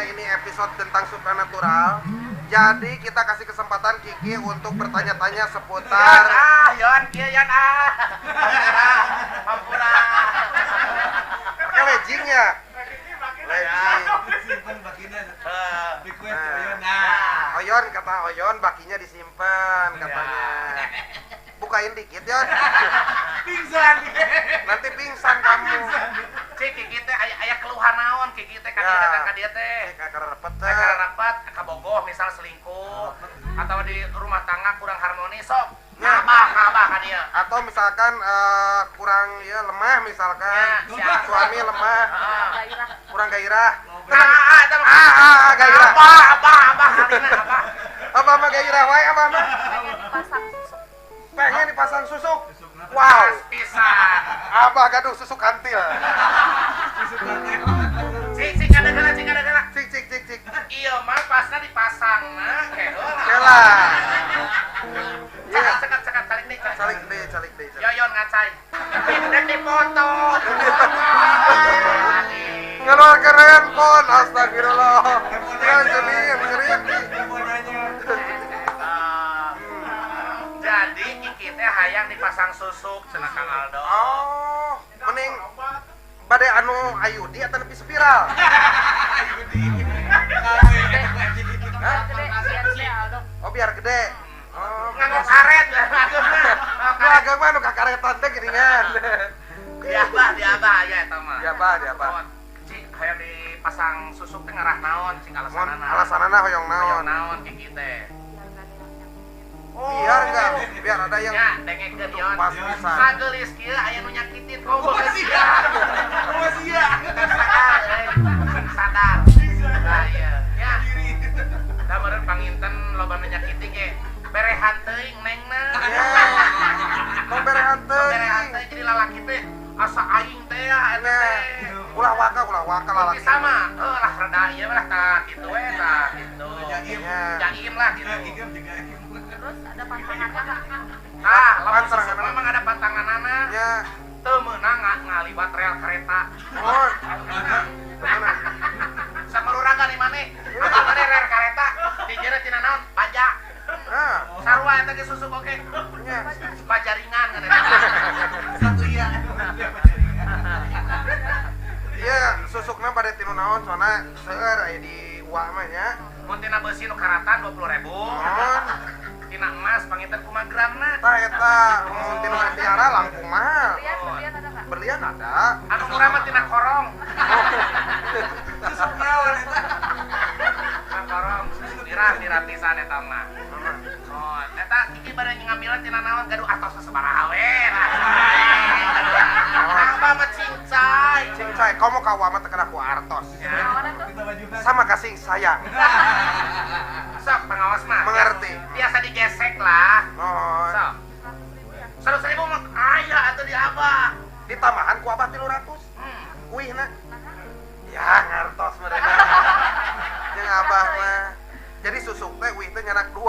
Karena ini episode tentang supranatural, jadi kita kasih kesempatan Kiki untuk bertanya-tanya seputar. Yon, kieu yon ah. Hampura. Pakai legging ya? Legging. Simpen bakinya. Request Oyon. Nah. Oyon kata Oyon bakinya disimpan katanya. Bukain dikit Yon. Pingsan. Nanti pingsan kamu. Cik Kiki teh aya keluhan naon Kiki teh ka dieu datang ka dieu teh. Karepet teh. Karepet kabogoh misal selingkuh atau di rumah tangga kurang harmonis sok. Ngabah ka dieu. Atau misalkan kurang ya lemah misalkan ya, suami lemah, kurang gairah. Gairah. Abah halina abah. Abah mah gairah wae abah mah. Pengen dipasang susuk. Pengen dipasang susuk. Wow. Pisan. Abah gaduh susuk kantil. Susuk kantil. Cik kadang-kadang cik kadang-kadang. Cik. Iya mah pasna dipasangna keheula. Kela. Cakap calik deh. Calik deh. Yoyon ngacai. Dek dipoto. Ngeluarkan handphone, astagfirullah. Ya seri. Jadi Kiki teh hayang dipasang susuk cenah Kang Aldo. Oh, mending bade anu Ayudi atau lebih spiral. Ayudi. Oh, biar gede. Oh, nganggo karet lah agengna. Nu ageng mah nu kakaretan teh geuningan. Di abah aya eta mah. Di abah. Cik hayang dipasang susuk teh ngarah naon cik alasanana? Alasanana hoyong naon? Hoyong naon Kiki teh? Oh, biar enggak, biar ada yang ya, dengekeun Yon. Sageulis kieu aya nu nyakitin komo sia. Komo sia. Sadar. Nah, iya. Ya. Da meureun panginten loba nu nyakiti ge berehan teuing nengna. Tong berehan teuing. Berehan teuing jadi lalaki teh asa aing teh ya eta teh. Ulah waka lalaki. Sama, heuh lah reda ieu lah tah kitu we tah kitu. Jaim lah gitu. Terus ada pantangannya nggak? Ah, lamun susuk memang ada pantanganana. Ya. Teu meunang ngaliwat rel kereta. Oh. Samaruraga di maneh? Abah maneh rel kereta dijere tina naon? Baja. Heeh. Sarua eta ge susuk oge. Nya. Baja ringan kan eta. Satu iya. Iya, susukna bade tinu naon soalna seueur aya di uak mah nya. Mun tina beusi nu karatan 20.000. Mun tina emas panginten kumaha gramna? Tah eta, mun tina mutiara langkung mahal. Berlian ada enggak? Berlian ada. Anu murah mah tina korong. Susuk naon eta? Tina korong, dirah pisan eta mah. Oh, eta Kiki bade ngambilna tina naon gaduh atos sabaraha we. Abah mah cincai. Cincai, komo ka uwa mah teu kena ku artos. Sama kasih sayang. Sok pengawas mah. Mengerti. Biasa digesek lah. Oh. Sok. 100.000 mah aya atuh di abah. Ditambahan ku abah 300. Uihna. Ya ngartos mereka. Jeung abah mah. Jadi susuk teh uih teh nyanak 2.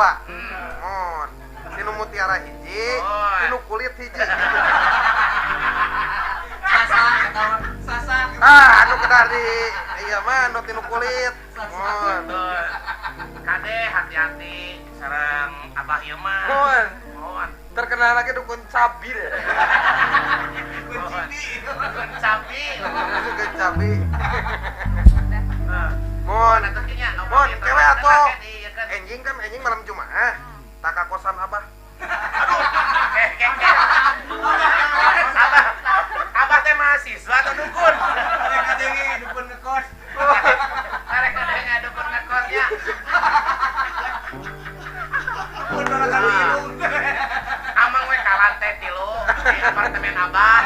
Mun. Tinu mutiara hiji, tinu kulit hiji. Sasa. Ah, anu kedah di iya mah anu tinu kulit. Mun. Kade hati-hati sareng abah ieu mah. Mun. Mun. Terkenal lagi dukun cabil. Dukun cabi. Dukun cabi. Mun. Mun, kewe atuh. Enjing kan enjing malam Jumaah. Tak ka kosan abah. Aduh. Abah teh mahasiswa atau dukun? Karek kadenge dukun ngekos. Karek kadenge dukun ngekos ya. Dukun nolakan hidung. Amang we ka lantai 3 di apartemen abah.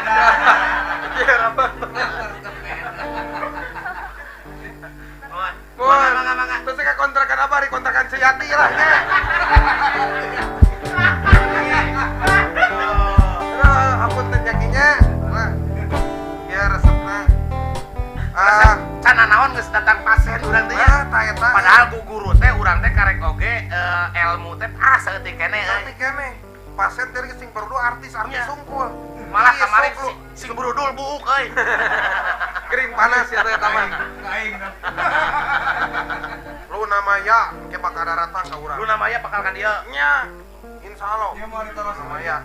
Iya, apartemen. Mun. Mangga. Terus ka kontrakan abah di kontrakan Seyati lah nya. Aduh, hapunten nyakinya. Nah. Ya resepna. Resep cana naon geus datang pasien urang teh ya. Tah eta. Padahal guru teh urang teh karek oge ilmu teh ah saeutik keneh euy. Saeutik keneh. Pasien teh geus sing berudul artis-artis sungkul. Malah kemarin sing berudul buuk euy. Kering panas ya teh taman. Aing. Luna Maya engke bakal datang ka urang. Luna Maya bakal ka dieu. Nya. Insyaallah. Dia mau ditaros Luna Maya.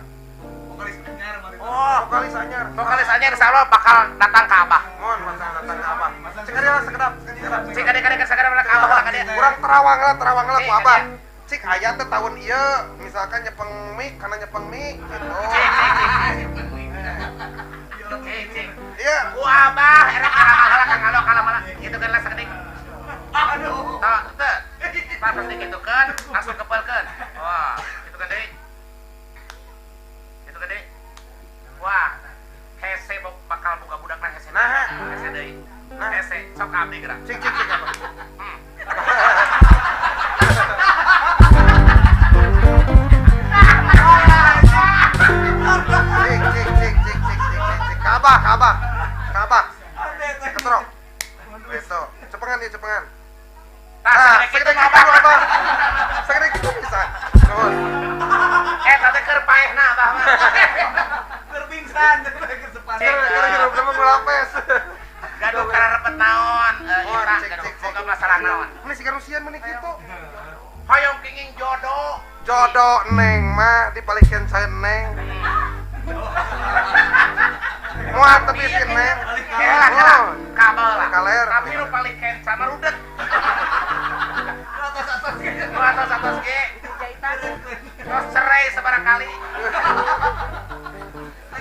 Vokalis anyar mari. Oh, vokalis anyar. Vokalis anyar insyaallah bakal datang ka Abah. Mohon bakal datang ka Abah. Cek lah sekedap, sekedap. Cek kade sekedap ka Abah lah ka dieu. Urang terawang lah ku Abah. Cik aya teh tahun ieu misalkan nyepeng mic kana nyepeng mic gitu. Cik cik cik. Iya. Ku Abah era kalah kang alo kalah malah kitu kan lah sakedik. Aduh. Tah teu. Pas kitu kan langsung kepelkeun. Wah, kitu kan deui. Kitu kan deui. Wah, hese bakal buka budakna hese. Nah, hese deui. Nah, hese sok abdi geura. Cik cik cik apa? Cik cik cik cik cik cik. Kabah kabah. Kabah. Ketrok. Gitu. Cepengan ya cepengan. Nah, segede kitu Abah. Segede kitu bisa. Nuhun. Eta teh keur paehna Abah mah. Keur pingsan, keur sepan. Keur hirup mah mulapes. Gaduh kararepet naon, eta gaduh boga masalah naon. Meni siga rusian meni kitu. Hoyong kenging jodoh. Jodoh neng mah dipalihkeun sae neng. Moal tepi si neng. Kela kela. Kabel lah. Kaler. Tapi nu palih kenca mah rudet. Atos-atos ge. Atos-atos ge. Terus cerai sabaraha kali.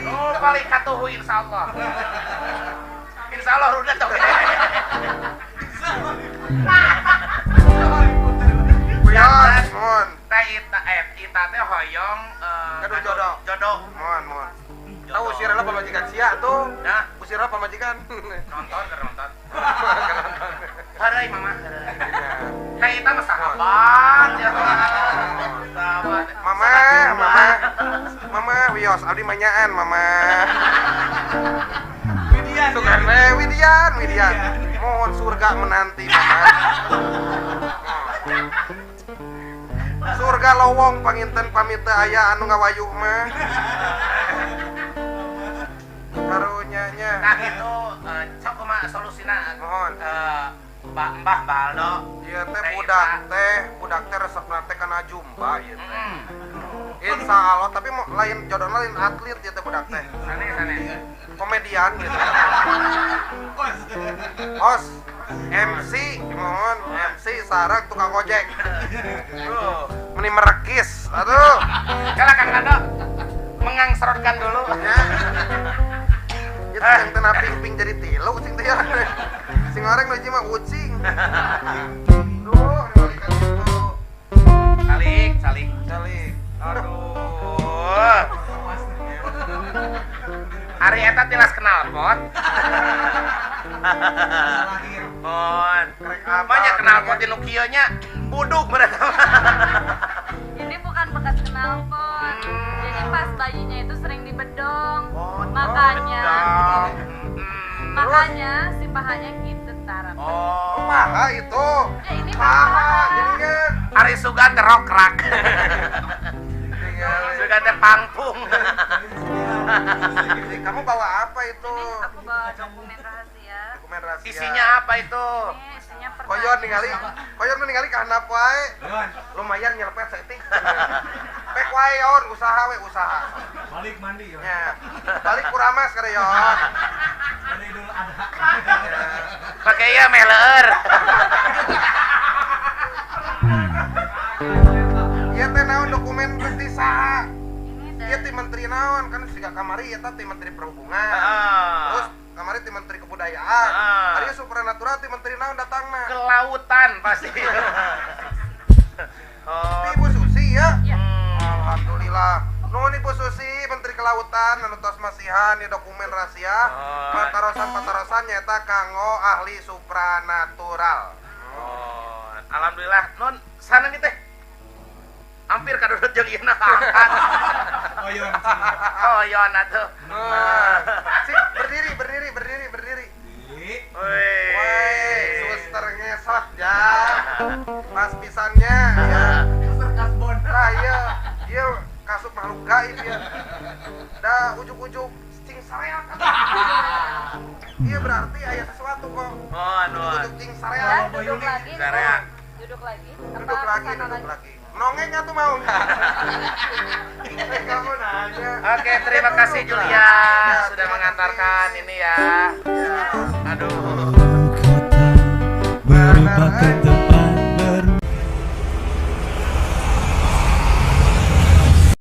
Oh, palih katuhu insyaallah. Insyaallah rudet oge. Wios, mohon. Teh ita ita teh hoyong gaduh jodoh. Jodoh. Mohon, mohon. Tahu usirna pamajikan sia tuh. Nah, usirna pamajikan. Nonton keur nonton. Heureuy mama heureuy. Teh ita mah sahabat ya. Sahabat. Mama, mama. Mama wios abdi manyaan mama. Widian. Sugan we Widian, Widian. Mohon surga menanti mama. Surga lowong panginten pamit teu aya anu ngawayu mah. Karunya nya. Nah gitu, sok kumaha solusina? Mohon. Mbah Baldo. Ieu teh budak teh resepna teh kana jumba ieu teh. Insya Allah, tapi lain jodohna lain atlet ieu teh budak teh. Sane sane. Komedian gitu. Host, MC, mohon MC sareng tukang ojek. Meni merekis, aduh. Kala Kang Ando mengangserotkan dulu. Ya. Itu yang teu ping-ping jadi tilu cing teh ya. Sing oreng nu hiji mah ucing. Duh, dibalikan itu. Salik, salik. Salik. Aduh. Ari eta tilas knalpot. Mohon. Banyak knalpot di nu kieu nya buduk mereka. Ini bukan bekas knalpot. Jadi pas bayinya itu sering dibedong. Oh, makanya bedong. Makanya si pahanya gitu tarap. Oh, paha itu. Ya ini paha. Jadi kan Ari sugan teh rokrak. Sugan teh pangpung. Kamu bawa apa itu? Ini aku bawa dokumen rahasia. Dokumen rahasia. Isinya apa itu? Ini isinya pertanyaan. Koyon ningali, koyon ningali ka handap wae. Lumayan nyerepet saeutik. Pek wae yon, usaha we usaha. Balik mandi yon. Ya. Balik kuramas kada yon. Ada Idul Adha. Pake ieu meh leueur. Ieu teh naon dokumen ti saha? Ieu ti menteri naon kan siga kamari eta ti menteri perhubungan. Terus kamari ti menteri kebudayaan. Ari supranatural ti menteri naon datangna? Kelautan pasti. Oh. Ibu Susi ya? Ya. Alhamdulillah. Nuhun Ibu Susi, Menteri Kelautan anu tos masihan ieu dokumen rahasia. Patarosan-patarosan nyaeta kanggo ahli supranatural. Oh, alhamdulillah. Nun, sana nih teh. Hampir kadodot jeung ieu na angkat. Koyon. Koyon atuh. Sik, berdiri, berdiri, berdiri, berdiri. Woi, suster ngesot ya. Pas pisannya ya. Suster kasbon. Nah, iya, iya kasuk makhluk gaib ya. Dah ujuk-ujuk cing sareat. Iya berarti aya sesuatu kok. Oh, nuhun. Duduk jeung Ya, sarean. duduk lagi. Sarea. Duduk lagi. Apa Duduk lagi, kesana duduk lagi. Nongeng atuh mau nggak? Eh, kamu nanya. Oke, terima kasih Julia Ya, sudah terima mengantarkan kasih. ini ya. Ya. Aduh. Kota merupakan tempat